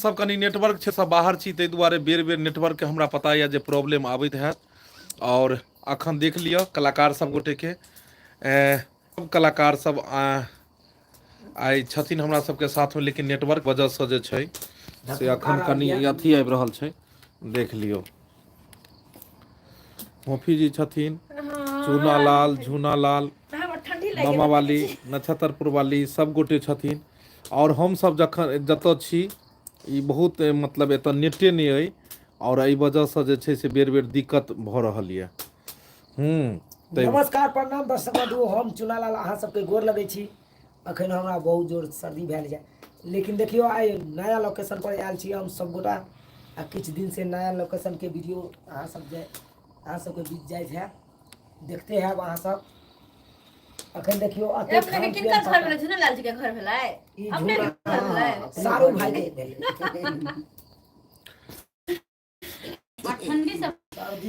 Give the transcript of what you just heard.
सब कनि नेटवर्क छै सब बाहर छी, ताहि दुआरे बेर बेर नेटवर्क के हमरा पता यऽ जे प्रॉब्लम आबैत हैत। आओर अखन देख लिअ कलाकार सब गोटे के, सब कलाकार सब आइ छथिन हमरा सबके साथमे, लेकिन नेटवर्क वजहसँ जे छै से अखन कनि अथी आबि रहल छै। देख लियौ, फोफी जी छथिन, चूना लाल, झूना लाल, मामा वाली, नक्षत्रपुर वाली, सब गोटे छथिन। आओर हमसभ जखन जतऽ छी ई बहुत मतलब एतऽ नेटे नहि अइ, आओर एहि वजहसँ जे छै से बेर बेर दिक्कत भऽ रहल यऽ। हूँ। नमस्कार, प्रणाम दर्शक बंधु, हम चुनालाल अहाँ सबके गोर लगै छी। अखन हमरा बहुत जोर सर्दी भेल जाय, लेकिन देखियौ आइ नया लोकेशन पर आयल छी हम सब गोटा, आ किछु दिन से नया लोकेशन के वीडियो अहाँ सब जे अहाँ सबके बीच जाइत है, देखते हैब अहाँ सब। अखन देखियौ अते अपने के खान किनकर पियन घर भेलै? झुनेलाल जी के घर भेलै? ई अपने के झूला घर भेलै? सारू भाई के भेलै। आ ठंडी सब सर्दी।